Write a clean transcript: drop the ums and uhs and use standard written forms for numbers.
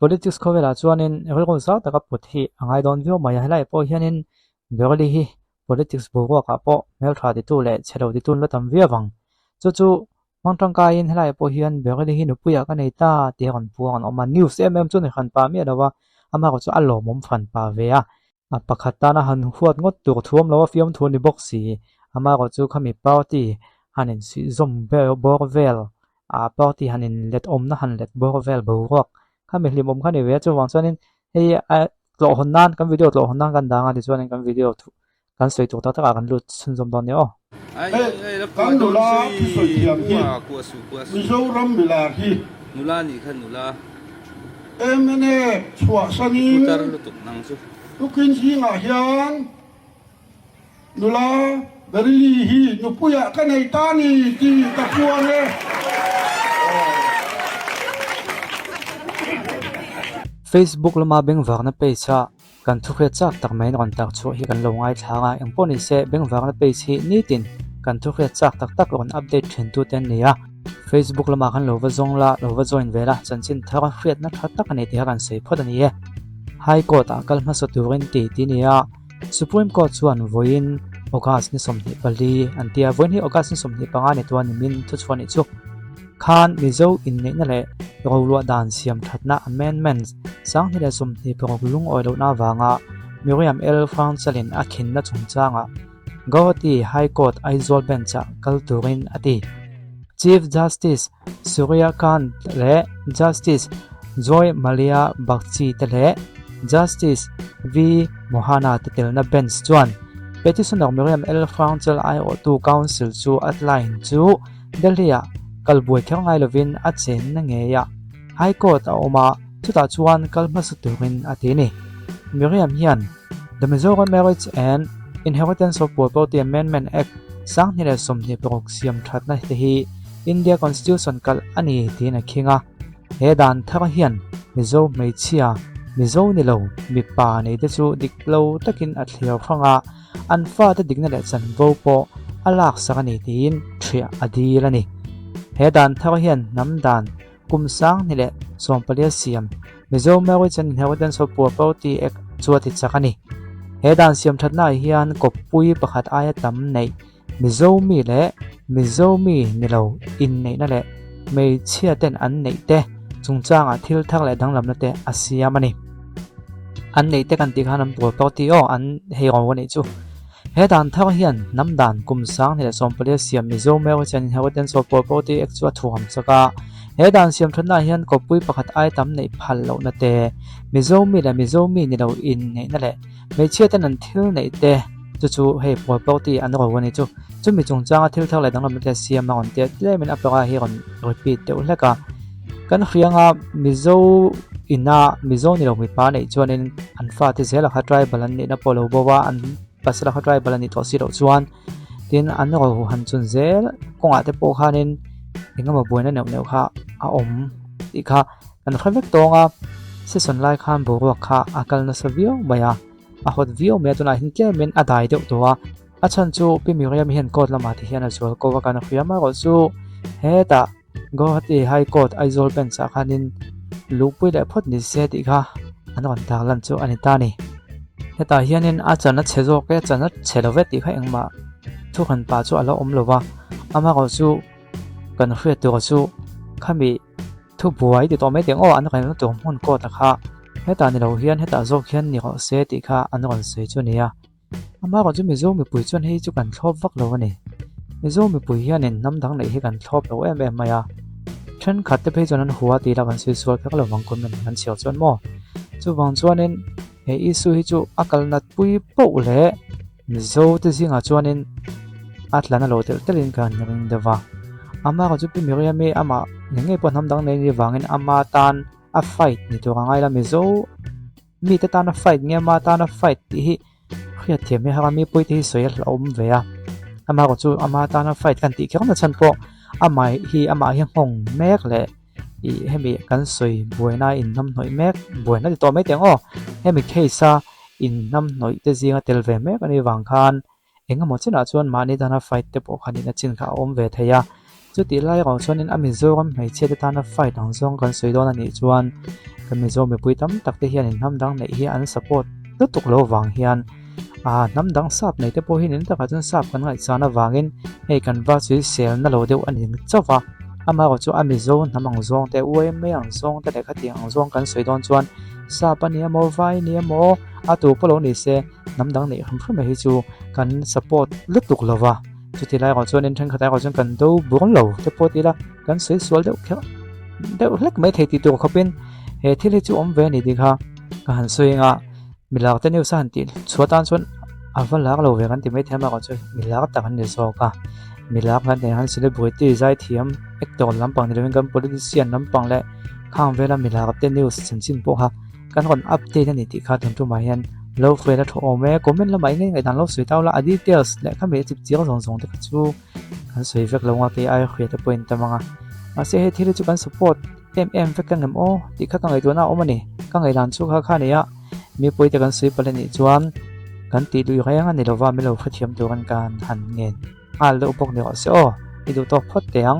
Politics khawvelah chuanin rilru zau taka put hi a ngai dawn viau mai a, helaiah pawh hianin Beverly hi politics boruakah pawh hmeltha titu leh chhe lo titu an la tam viau ang. Chu chu hmang tangkaiin helaiah pawh hian Beverly hi nupuiah ka nei ta tih a rawn puang an awm a, news em em chu ni hran pah miah lo va, amaherawhchu a lawmawm hran pah ve a. A pakhat tana han huat ngawt tur thuam lo a fiamthu a ni bawk si. Amaherawhchu khami party han insuihzawm bawr vel, ah party han inlet awmna han let bawr vel boruak khami hlimawm kha ni ve a. Chuvang chuanin hei a tlawhhawn nan kan video tlawhhawn nan kan dang a tichuanin kan video kan sawi tur tak takah kan lut chhunzawm dawn nia aw. Hei kan nula thusawi thiam hi Mizoram milar hi mnf chhuahsanin tukin zingah hian nula Baryli hi nupuiah ka nei ta ni tih ka puang e. Facebook lama bengvarna page a Kan thuhriat chak tak mai rawn tar chhuah hi kan lo ngaithlang a, engpawh ni se bengvarna page hi nitin kan thuhriat chak tak tak rawn update thin tu te an ni a, Facebook lamah khan lo va zawng la, lo va join ve la, chanchin thar hriatna tha tak a ni tih kha kan sawi phawt a ni e. High Court ah kal hmasa turin ti ti ni a, Supreme Court chuan vawiin August ni 24 an ti a, vawiin hi August ni 25 ni tuan nimin thuchhuah nih chu. Khan Mizo inneihna leh roluah dan siam thatna amendments 2026 lungawi lohna avanga Miriam L. Francel-in a khinna chungchangah Guwahati High Court Aizawl Bench-ah kal turin a ti. Chief Justice Surya Kant leh Justice Joy Malya Bagchi te leh Justice V. Mohana te telna bench chuan petitioner Miriam L. Francel aiawhtu counsel chu a line chu Delhi-ah kal buai kher ngai lovin a chenna ngeiah High Court a awm a, chutah chuan kal hmasa turin a ti a ni. Miriam hian The Mizoram Marriage and Inheritance of Property Amendment Act 2026 siam thatna te hi India Constitution kalh a ni tiin a khing a. He dan thar hian Mizo hmeichhia, Mizo ni lo, mipa nei te chu dik lo takin a thliar hrang a, An fate dikna leh chanvo pawh a laksak a ni tiin ṭhiah a dil a ni. He dan thar hian hnam dan kum 2014 siam Mizo Marriage and Inheritance of Property Act chu a ti chak a ni. He dan siam ṭhatnaah hian kawppui pakhat aia tam neih Mizo mi leh Mizo mi ni lo inneihna leh hmeichhia ten an neih te chungchangah thil thar leh danglamna te a siam a ni. An neih te kan tih khan an buai pawh tih aw an hei ro a nih chu. He dan thar hian hnam dan kum 2014 siam Mizo Marriage and Inheritance of Property Act chu a thuam chak a. He dan siam thatnaah hian kawppui pakhat ai tam neih phal lohna te, Mizo mi leh Mizo mi ni lo inneihna leh hmeichhia ten an thil neih te chu chu hei buai pawh tih an ro a nih chu. Chumi chungchanga thil thar leh danglam te siam a rawn tia tlemin a pawh a hi rawn repeat deuh hlek a. Kan hrianga Mizo ina Mizo ni lo mipa neih chuanin an fate zela kha tribal an nihna pawh lo bo a, an pasal kha tribal a nih tawh si loh chuan tin an ro han chun zel kawngah te pawh khanin engemaw buaina neuh neuh kha a awm tih kha kan hre vek tawng a, session lai khan boruak kha a kal nasa viau mai a, a hot viau mai a tunah hian tlemin a dai deuh tawh a. A chhan chu Pi Miriam hian court lamah ti hian a zual ko a kan hria mai erawh chu hetah Guwahati High Court Aizawl Bench ah khanin luhpui leh phawt ni se tih kha an rawn tar lan chu a ni ta a ni. Hetah hianin a chan a chhe zawk e, a chan a chhe lo ve tih kha engmah thu han pah chu a la awm lo va, amaherawh chu kan hriat tur chu khami thu buai ti tawh mai teh ang aw an rawn tur hmun court a kha hetah ni lo hian hetah zawk hian ni rawh se tih kha an rawn sawi chu a ni a. Amaherawh chu Mizo mipui chuan hei chu kan thlawp vak lo a ni. Mizo mipui hianin hnam dang neih hi kan thlawp lo em em mai a. Thenkhat te phei chuan an hua tih lah kan sawi sual kher lo vang comment kan chhiar chuan maw. Chuvang chuanin he issue hi chu a kal nat pui poh leh Mizo te zingah chuanin a tlan a lo telh telhin ka han ring deuh va. Amaherawh chu Pi Miriam-i amah ngei ngei pawh hnam dang nei ni vangin ama tan a fight ni tur a ngai la Mizo Mite tana fight nge ama tana fight tih hi hriat thiam hi a har a, mi pawite hi sawi a hlauhawm ve a, amaherawh chu ama tana fight kan tih kher na chhan pawh amah hi amah hi nghawng mek leh ih hemi kan sawi buaina inhnamhnawih mek buaina ti tawh mai teh ang aw hemi case a inhnamhnawih te zinga tel ve mek anih vang khan Engemaw chinah chuan mahni tana fight te pawh khan in a chin kha a awm ve thei a, chutih lai erawh chuanin a Mizoram hmeichhia te tana fight ang zawng kan sawi dawn a nih chuan Kan Mizo mipui tam tak te hianin hnam dang neih hi an support lutuk lo vang hian ah hnam dang sap nei te pawh hi nen takah chuan sap kan ngaihsan avangin hei kan va chu sel na lo deuh a ni chauh va, amaherawh chu a Mizo hnam ang zawng te UMA ang zawng te leh khatiang ang zawng kan sawi dawn chuan sap a ni emaw vai a ni emaw a tu pawh lo ni se hnam dang neih hrim hrim hi chu kan support lutuk lo va, chuti lai erawh chuan thenkhat erawh chuan kan do bur lo te pawh ti ila kan sawi sual deuh kher deuh hlek mai thei tih tur khawpin he thil hi chu awm ve a ni tih kha ka han sawi ang a. Milak te news a han tih chhuah tan chuan a va lak lo ve kan ti maithei a amaherawh chu milak tak an ni zawk a milak kan tih hian celebrity zaithiam actor lampang ni lovin kan politician lampang leh khang vela milak te news chanchin pawh kha kan rawn update a ni tih kha tun tumah hian lo hruai la thu awm e comment lamah eng nge ngaihdan lo sawi tau la a details leh khami a chip chiang zawng zawng te kha chu kan sawi vek lo ang a kei ai hria te pawhin tam ang a mahse hei thil hi chu kan support Em em vek ang em aw tih kha ka ngaihtuahna a awm a ni. Ka ngaihdan chu kha kha a ni a, mipuite kan sawi palh a nih chuan kan tih duh reng a ni lova min lo hrethiam turin ka han ngen nghal deuh bawk ni rawh se aw, i duh tawk phawt teh ang.